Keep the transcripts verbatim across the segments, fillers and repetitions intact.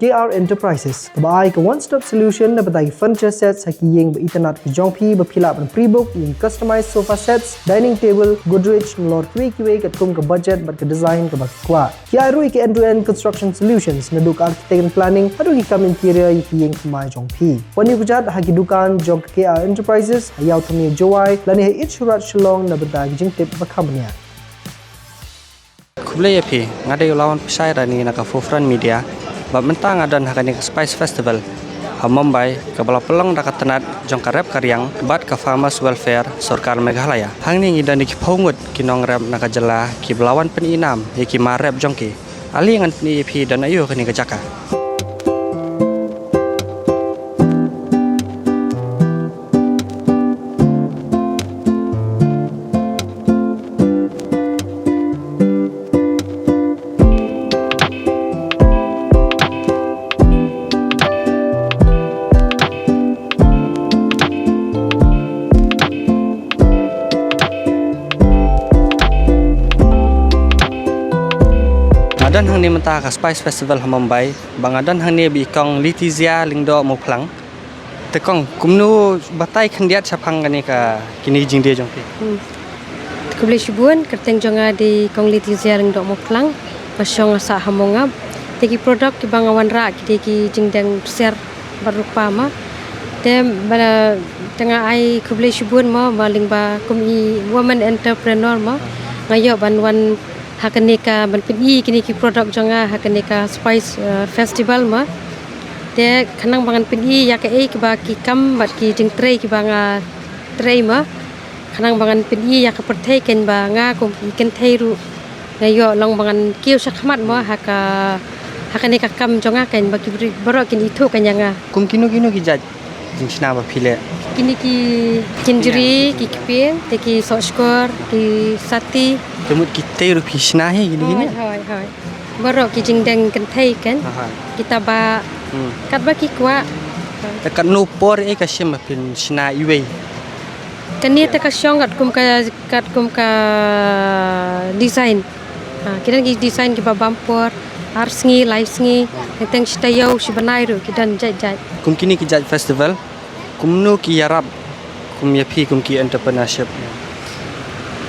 K R Enterprises, kaba ai ka one-stop solution na bynta ki furniture sets ha ki ïing ba itynnad ki jong phi, ba phi lah ban pre-book ïa ki customized sofa sets, dining table, Godrej, nalor kiwei kiwei katkum ka budget bad ka design kaba phi kwah. Ki ai ruh ïa ki end-to-end construction solutions, naduh ka architect and planning haduh ki kam interior ïa ki ïing thymmai jong phi. Wan ïakajia ha ki dukan jong ka K R Enterprises ha Ïawthyrnai, Jowai, lane ha Eat Shwaraaj Shillong na bynta ki jingtip ba kham bniah. Khublei ïa phi, nga dei u Lawan Pishai Rani na ka Forefront Media. Bad mynta nga don ha kane ka Spice Festival ha Mumbai, kaba la pynlong da ka tnat jong ka rep ka riang bad ka Farmers Welfare Sorkar Meghalaya. Hangne ngi don ïa ki phew ngut ki nongrep na ka jylla, kiba la wan pyni nam ïa ki mar rep jong ki. Ale ngan pyni ïa phi don aïu kane ka jaka. Nga don hangne mynta ka Spice Festival ha Mumbai, ba nga don hangne bad i kong Letizia Lyngdoh Mawphlang. Te kong, kumno, batai khyndiat shaphang kane ka, kine ki jingdie jong phi? Hmm. Khublei shibun, kyrteng jong nga dei kong Letizia Lyngdoh Mawphlang, nga shong nga sah ha Mawngap. Te ki product kiba nga wanrah ki dei ki jingdeng ksiar bad rupa mo. Te ba, te nga ai khublei shibun mo, ba lyngba kum i woman entrepreneur mo, nga ïoh ban wan ha kane ka, ban pyni kine ki product jong nga ha kane ka Spice, eh, Festival mo. Te khnang ba ngan pyni ïa kaei kaba ki kam bad ki jingtrei kiba nga trei mo. Khnang ba ngan pyni ïa ka pyrthei kein ba nga kum i kynthei ruh nga ïoh long ba ngan kiew shakhmat mo ha ka, ha kane ka kam jong nga kein ba ki briew baroh kin ithuh kein ïa nga. Kum kino kino ki jait jingshna ba phi leh? Kine ki kynjri, ki kpieng, te ki sohshkor, ki sati. Te mut kitei ruh phi shna hi kine kine? Hoi, hoi, hoi. Baroh ki jingdeng kynthei kein. Aha. Kita ba, hmm, katba ki kwah. Te katno por eh ka shim ba phin shna iwei? Kane te ka shong katkum ka, katkum ka design. Ha, ki don ki design kiba bam por, ar sngi, lai sngi, teng shi taïew, shi bnai ruh ki don jait jait. Kum kine ki jait festival, kumno ki ïarap kum ïa phi kum ki entrepreneurship?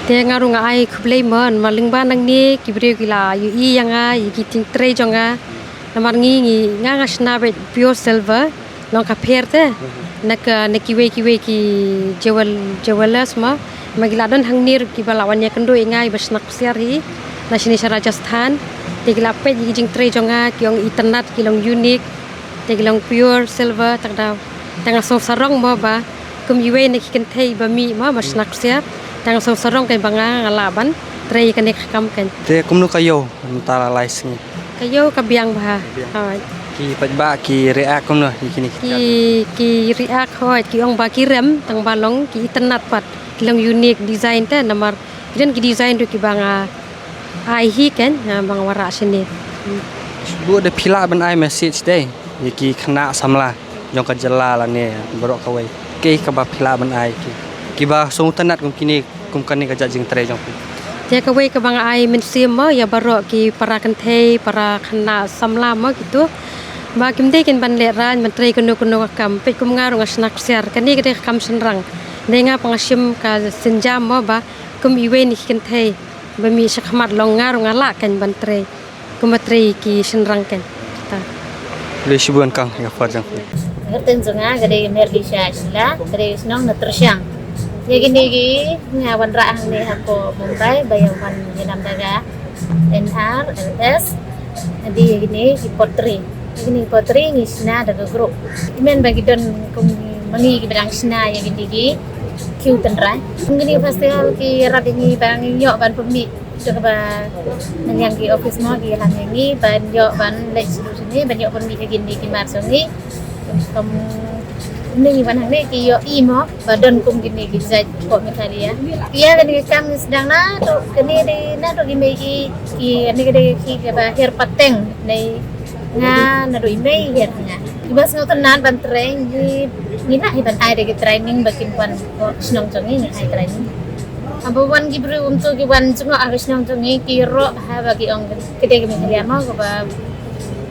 Te nga ruh nga ai khublei mo, namar lyngba nangne ki briew ki la ïohi ïa nga, ïa ki jingtrei jong nga. Namar ngi, ngi, nga nga shna beit pure silver, long ka pher te. Mhm. Na ka, na kiwei kiwei ki jewel, jewelers mo. Ma ki la don hangne ruh kiba la wan ïakynduh ïa nga ba shna ksiar hi na shane sha Rajasthan. Te ki la peit ïa ki jingtrei jong nga, ki ong itynnad, ki long unique. Te ki long pure silver, te ka daw. Te nga sngewsarong mo ba kum iwei na ki kynthei ba mih mo ba shna ksiar. Te nga sngewsarong kein ba nga nga lah ban trei ïa kane ka kam kein. Te kumno ka ïew mynta la lai sngi? Ka ïew ka biang bha. Ka biang. Hooid. Ki paidbah ki react kumno ïa kine ki, ki, ki react, hooid, ki ong ba ki rem tang ba long ki itynnad pat, ki long unique design te, namar ki don ki design ruh kiba nga ai hi kein, nga ba nga wanrah shane. Hmm. Shu da phi lah ban ai message te ïa ki khynnah samla jong ka jylla lane baroh kawei, kaei kaba phi lah ban ai ki, kiba sngewtynnad kum kine, kum kane ka jait jingtrei jong phi? Te kawei kaba nga ai mynsiem mo ïa baroh ki para kynthei, para khynnah samla mo kito, ba kim dei kein ban lehraiñ ban trei kano kano ka kam. Peit kum nga ruh nga shna ksiar, kane ka dei ka kam shynrang. Dei nga pat nga shim ka sienjam mo ba kum iwei na ki kynthei ba mih shakhmat long nga ruh nga lah kein ban trei kumba trei ki shynrang kein. Ta. Khublei shibun kong ïa ka por jong phi. Kyrteng jong nga ka dei Merlisha Shylla, ka dei shnong na Tyrshang. Ïa kine ki nga wanrah hangne hapoh Mumbai ba ïa wan ïa nam da ka N R L S. Dei ïa kine ki pottery. Ïa kine ki pottery ngi shna da ka group. Ki men ba ki don kum ma ngi kiba dang shna ïa kine ki kiew tynrai. Kum kine ki festival ki ïarap ïa ngi ba ngi ïoh ban pynmih. Te kaba na liang ki office mo ki ïalam ïa ngi ban ïoh ban leit sha shane ban ïoh pynmih ïa kine ki mar jong ngi. Kum ne ngi wan hangne ki ïohi mo ba don kum kine ki jait hapoh Meghalaya. Ïa kane ka kam ngi sdang naduh kane dei naduh i mei ki, ki kane ka dei ki kaba hiar pateng nei. Nga naduh i mei hiar nga. Kiba sngewtynnad ban trei ngi, ngi lah hi ban ai da ki training ba kin wan shnong jong ngi, ngi ai training. Haba wan ki briew kumto ki wan jngoh ha ka shnong jong ngi ki ïaroh ha ba ki ong ka dei ka Meghalaya mo kaba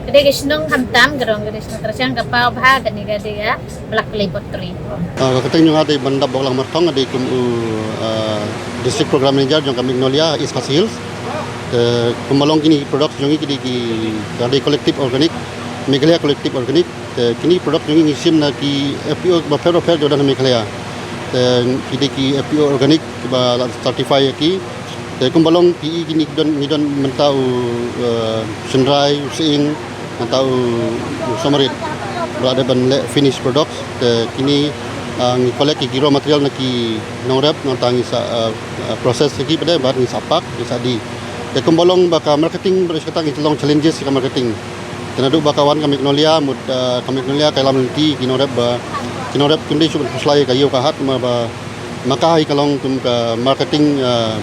ka Dei ka shnong khamtam, ka dong ka dei shnong Kyrshang, ka paw bha kane ka dei ka Black Clay Pottery. Ah, ka kyrteng jong nga dei Bandap Boklang Marthong, nga dei kum u, ah, District Program Manager jong ka Magnolia East Khasi Hills. Te kumba long kine ki product jong ngi ki dei ki, ka dei Collective Organic, Meghalaya Collective Organic. Te kine ki product jong ngi ngi shim na ki F P O bapher bapher jong ka Meghalaya. Te ki dei ki F P O organic kiba la certify ïa ki. Te kumba long phi i kine ki don, ngi don mynta u, eh, shynrai, u sying, nangta u, u sohmarit. Ba la dep ban leh finished products. Te kine, ah, ngi collect ïa ki raw material na ki nongrep, nangta ngi sa, ah, ah, process ïa ki pat, bad ngi sa pack, ngi sa die. Te kumba long ba ka marketing, ba dei kata ngi long challenges ka marketing. Te naduh ba ka wan ka Magnolia, mut, ah, ka Magnolia ka ïalam lynti ki nongrep ba, ki nongrep kim dei shuh ban khuslai ïa ka ïew ka hat, ma ba ma ka hi ka long kum ka marketing, ah,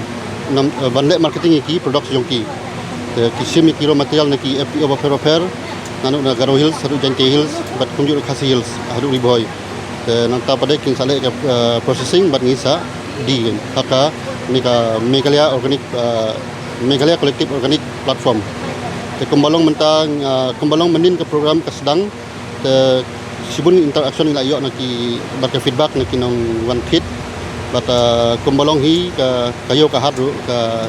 nam, ah, ban leh marketing ïa ki products jong ki. Te ki shim ïa ki raw material na ki F P O bapher bapher, naduh na Garo Hills haduh Jaintia Hills, bad kumjuh ruh Khasi Hills haduh Ri Bhoi. Te nangta pat de kin sa leh ka, ah, processing bad ngi sa die ha kane ka Meghalaya Organic, ah, Meghalaya Collective Organic Platform. Te kumba long mynta, ah, kumba long mynnin ka program ka sdang, te shibun interaction ngi la ïoh na ki bad ka feedback na ki nongwan thied. Bad, ah, kumba long hi ka, ka ïew ka hat ruh ka,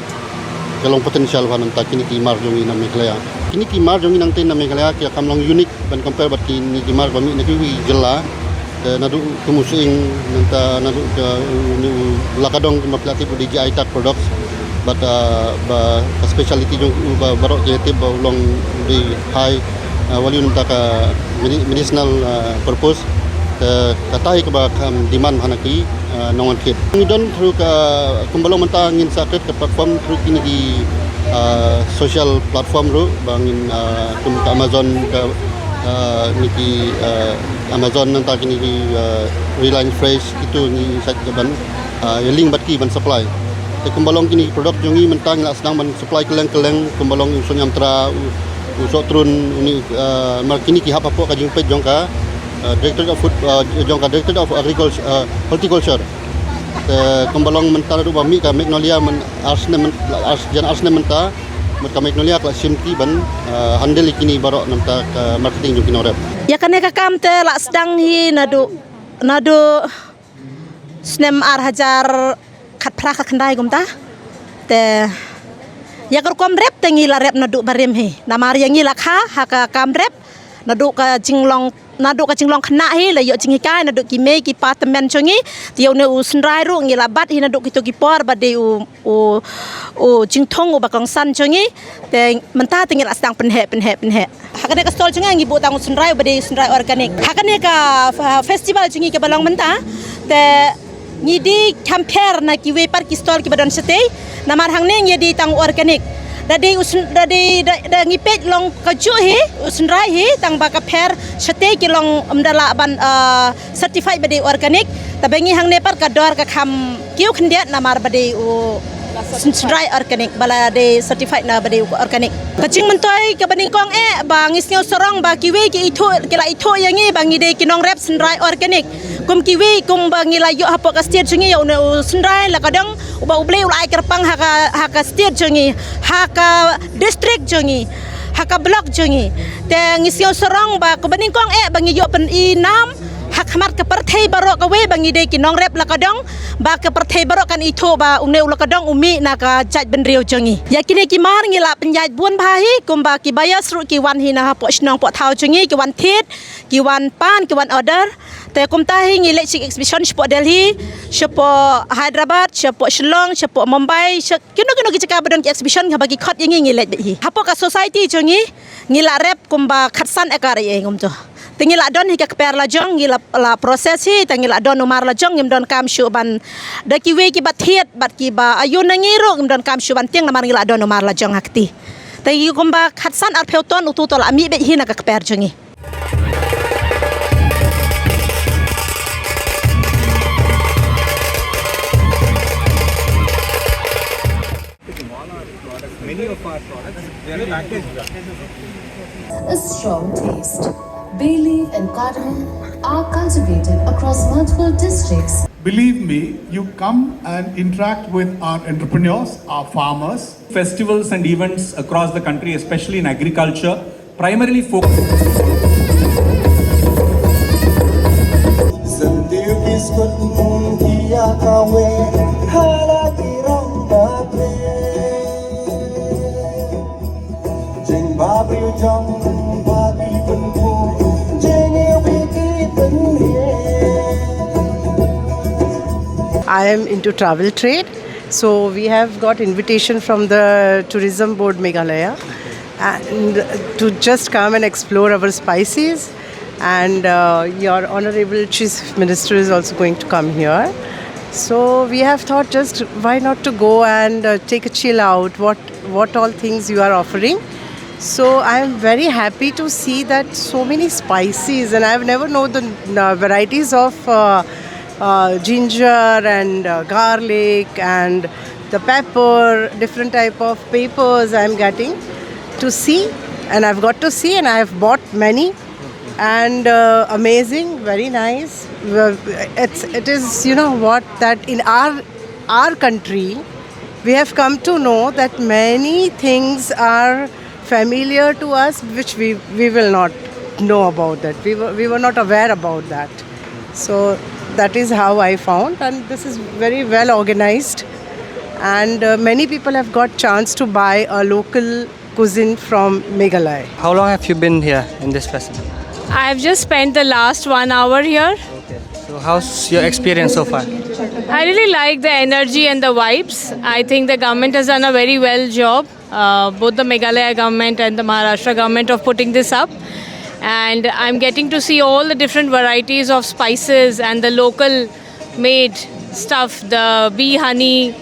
ka long potential bha na bynta kine ki mar jong ngi na Meghalaya. Kine ki mar jong ngi nangta na Meghalaya ki kham long unique ban compare bad kine ki mar ba mih na kiwei ki jylla. Te naduh kum u sying, nangta naduh ka, u, u lakadong kumba phi la tip u dei G I tag products. Bad, ah, ba ka speciality jong u ba baroh ki tip ba u long u dei high, ah, value nangta ka medi-, medicinal, ah, purpose. Te kata hi kaba kham demand ha na ki, ah, nongwan thied. Ngi don through ka, kumba long mynta ngin sa create ka platform through kine ki, ah, social platform ruh ba ngin, ah, kum ka Amazon, ka, ah, kine ki, ah, Amazon nangta kine ki, ah, Reliance Fresh, kitu ngi sa ban, ah, ïa link bad ki ban supply. Te kumba long kine ki product jong ngi mynta ngi la sdang ban supply kylleng kylleng, kumba long u sohñiamtra, u, u sohtrun, une, ah, mar kine ki hap hapoh ka jingpeit jong ka, ah, Directorate of Food, ah, jong ka Directorate of Agriculture, ah, Horticulture. Te kumba long mynta naduh ba mih ka Magnolia man ar snem myn-, ar, jan ar snem mynta, mut ka Magnolia ka la shim ki ban, ah, handle ïa kine baroh nangta ka marketing jong ki nongrep. Ïa kane ka kam te la sdang hi naduh, naduh snem ar hajar khatphra khatkhyndai kumta. Te ïa ka rukom rep te ngi la rep naduh barim hi. Namar ïa ngi la kha ha ka kam rep naduh ka jinglong, naduh ka jinglong khynnah hi la ïoh jinghikai naduh ki mei ki pa tymmen jong ngi. Te ïa une u synrai ruh ngi la bat hi naduh kito ki por ba dei u, u, u jingthung uba kongsan jong ngi. Te mynta te ngi la sdang pynheh, pynheh, pynheh. Ha kane ka stall jong ngi ngi buh tang u synrai uba dei synrai organic. Ha kane ka, ah, festival jong ngi kaba long mynta te ngi dei kham pher na kiwei pat ki stall kiba don shatei. Namar hangne ngi dei tang u organic. Da dei u syn-, da dei, da, da ngi peit long kajuh hi, u synrai hi, tang ba ka pher shatei ki long ym da lah ban, ah, certified ba dei organic. Taba ngi hangne pat ka dor ka kham kiew khyndiat namar ba dei u syn-, synrai organic, ba la dei certified na ba dei u organic. Ka jingmyntoi kaba nyngkong eh ba ngi sngew sarong ba kiwei ki ithuh, ki la ithuh ïa ngi ba ngi dei ki nongrep synrai organic. Kum kiwei kumba ngi la ïoh hapoh ka state jong ngi ïa une u synrai la ka dong uba U Blei u la ai kyrpang ha ka, ha ka state jong ngi, ha ka district jong ngi, ha ka block jong ngi. Te ngi sngew sarong ba kaba nyngkong eh ba ngi ïoh pyn-i nam ha khmat ka pyrthei baroh kawei ba ngi dei ki nongrep la ka dong, ba ka pyrthei baroh kan ithuh ba une u la ka dong u mih na ka jaitbynriew jong ngi. Ïa kine ki mar ngi la pynïaid bun bha hi, kumba ki buyers ruh ki wan hi na hapoh shnong poh thaw jong ngi, ki wan thied, ki wan pan, ki wan order. Te kumta hi ngi leit sha exhibition shapoh Delhi, shapoh Hyderabad, shapoh Shillong, shapoh Mumbai, sha kino kino ki jaka ba don ki exhibition haba ki khot ïa ngi ngi leit beit hi. Hapoh ka society jong ngi ngi la rep kumba khatsan acre ïa kumto. Te ngi la don hi ka kper la jong, ngi la, la process hi, te ngi la don u mar la jong, ngim don kam shuh ban, da kiwei kiba thied bad kiba aïu na ngi ruh ngim don kam shuh ban tieng namar ngi la don u mar la jong ha kti. Te ngi kumba khatsan arphew ton utu to la mih beit hi na ka kper jong ngi. Many of our products, they are packaged. A strong taste. Bay leaf and cardamom are cultivated across multiple districts. Believe me, you come and interact with our entrepreneurs, our farmers. Festivals and events across the country, especially in agriculture, Primarily focus. Sentiw biskut mung kia kawe hala tirong batre. Jing babri jong babi penku jing iwi ki penhe. I am into travel trade, so we have got invitation from the Tourism Board Meghalaya and to just come and explore our spices, and uh, your honorable chief minister is also going to come here, so we have thought just why not to go and uh, take a chill out, what what all things you are offering. So I'm very happy to see that so many spices, and I've never known the uh, varieties of uh, uh, ginger and uh, garlic and the pepper, different type of peppers I'm getting to see, and I've got to see, and I have bought many, and uh, amazing, very nice. Uh, It's it is, you know what, that in our our country we have come to know that many things are familiar to us which we we will not know about that. We were, we were not aware about that. So that is how I found, and this is very well organized, and uh, many people have got chance to buy a local cuisine from Meghalaya. How long have you been here in this festival? I've just spent the last one hour here. So how's your experience so far? I really like the energy and the vibes. I think the government has done a very well job, uh, both the Meghalaya government and the Maharashtra government, of putting this up. And I'm getting to see all the different varieties of spices and the local made stuff, the bee honey,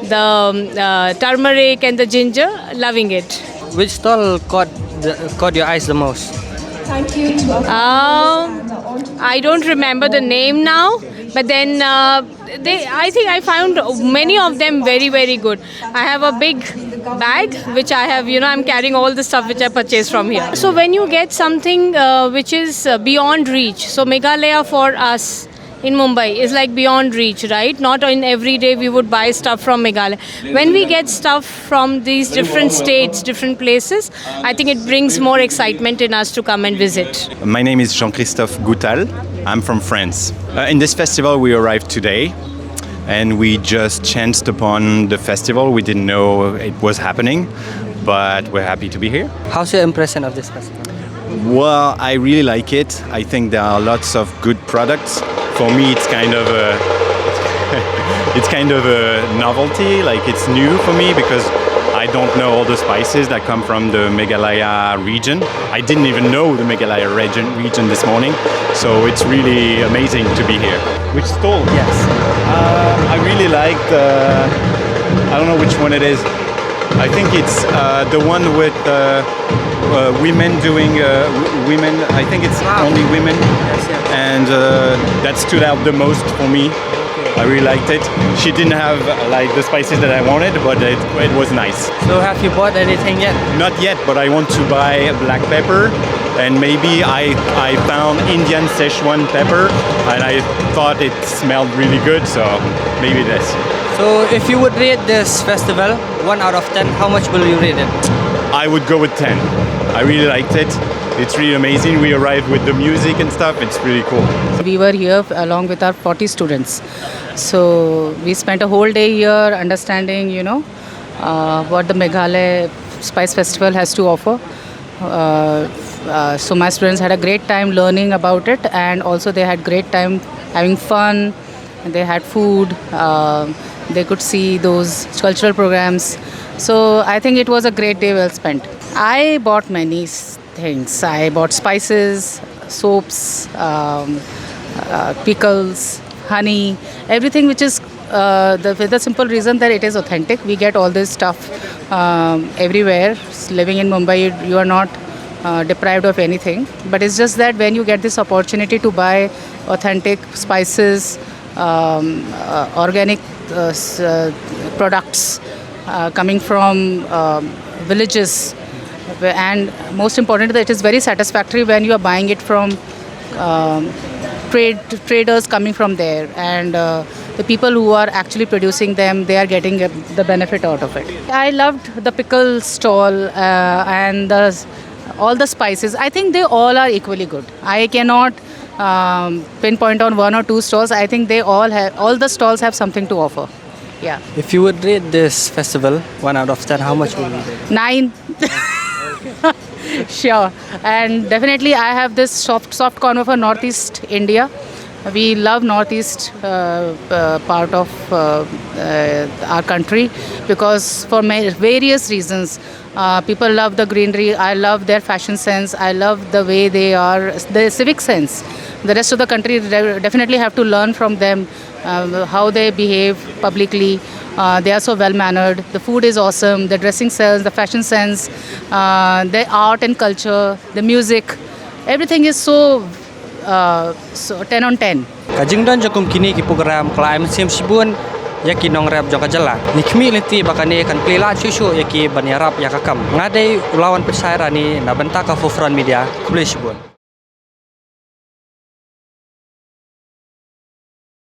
the um, uh, turmeric, and the ginger. Loving it. Which stall caught the, caught your eyes the most? Um, I don't remember the name now, but then uh, they, I think I found many of them very, very good. I have a big bag which I have, you know, I'm carrying all the stuff which I purchased from here. So when you get something uh, which is uh, beyond reach, so Meghalaya for us in Mumbai is like beyond reach, right? Not in every day we would buy stuff from Meghalaya. When we get stuff from these different states, different places, I think it brings more excitement in us to come and visit. My name is Jean-Christophe Goutal. I'm from France. Uh, in this festival, we arrived today and we just chanced upon the festival. We didn't know it was happening, but we're happy to be here. How's your impression of this festival? Well, I really like it. I think there are lots of good products. For me, it's kind of a it's kind of a novelty. Like, it's new for me because I don't know all the spices that come from the Meghalaya region. I didn't even know the Meghalaya region region this morning, so it's really amazing to be here. Which stall? Yes, uh, I really liked. Uh, I don't know which one it is. I think it's uh, the one with uh, uh, women doing uh, w- women. I think it's only women, and uh, that stood out the most for me. I really liked it. She didn't have uh, like the spices that I wanted, but it, it was nice. So have you bought anything yet? Not yet, but I want to buy a black pepper, and maybe I I found Indian Szechuan pepper, and I thought it smelled really good, so maybe this. So if you would rate this festival one out of ten, how much will you rate it? I would go with ten. I really liked it. It's really amazing. We arrived with the music and stuff. It's really cool. We were here along with our forty students. So we spent a whole day here understanding, you know, uh, what the Meghalaya Spice Festival has to offer. Uh, uh, so my students had a great time learning about it, and also they had great time having fun. They had food. Uh, they could see those cultural programs. So I think it was a great day well spent. I bought many s- things. I bought spices, soaps, um, uh, pickles, honey, everything which is uh, the, with the simple reason that it is authentic. We get all this stuff um, everywhere. Living in Mumbai, you, you are not uh, deprived of anything. But it's just that when you get this opportunity to buy authentic spices, um, uh, organic uh, s- uh, products uh, coming from um, villages, and most important, that it is very satisfactory when you are buying it from um, trade traders coming from there, and uh, the people who are actually producing them, they are getting uh, the benefit out of it. I loved the pickle stall uh, and the All the spices, I think they all are equally good. I cannot um, pinpoint on one or two stalls. I think they all have, all the stalls have something to offer. Yeah. If you would rate this festival one out of ten, how much would you rate? Nine. Sure. And definitely, I have this soft, soft corner for Northeast India. We love Northeast uh, uh, part of uh, uh, our country because for ma- various reasons. Uh, people love the greenery. I love their fashion sense. I love the way they are, the civic sense. The rest of the country de- definitely have to learn from them, uh, how they behave publicly. Uh, they are so well mannered. The food is awesome. The dressing sense, the fashion sense, uh, the art and culture, the music. Everything is so, uh, so ten on ten. Ka jingdon jong kum kine ki program ka la ai mynsiem shibun ïa ki nongrep jong ka jylla. Ngi khmih lynti ba kane kan plie lad shuh shuh ïa ki ban ïarap ïa ka kam. Nga dei u Lawan Pynshai Rani na bynta ka Forefront Media. Khublei shibun.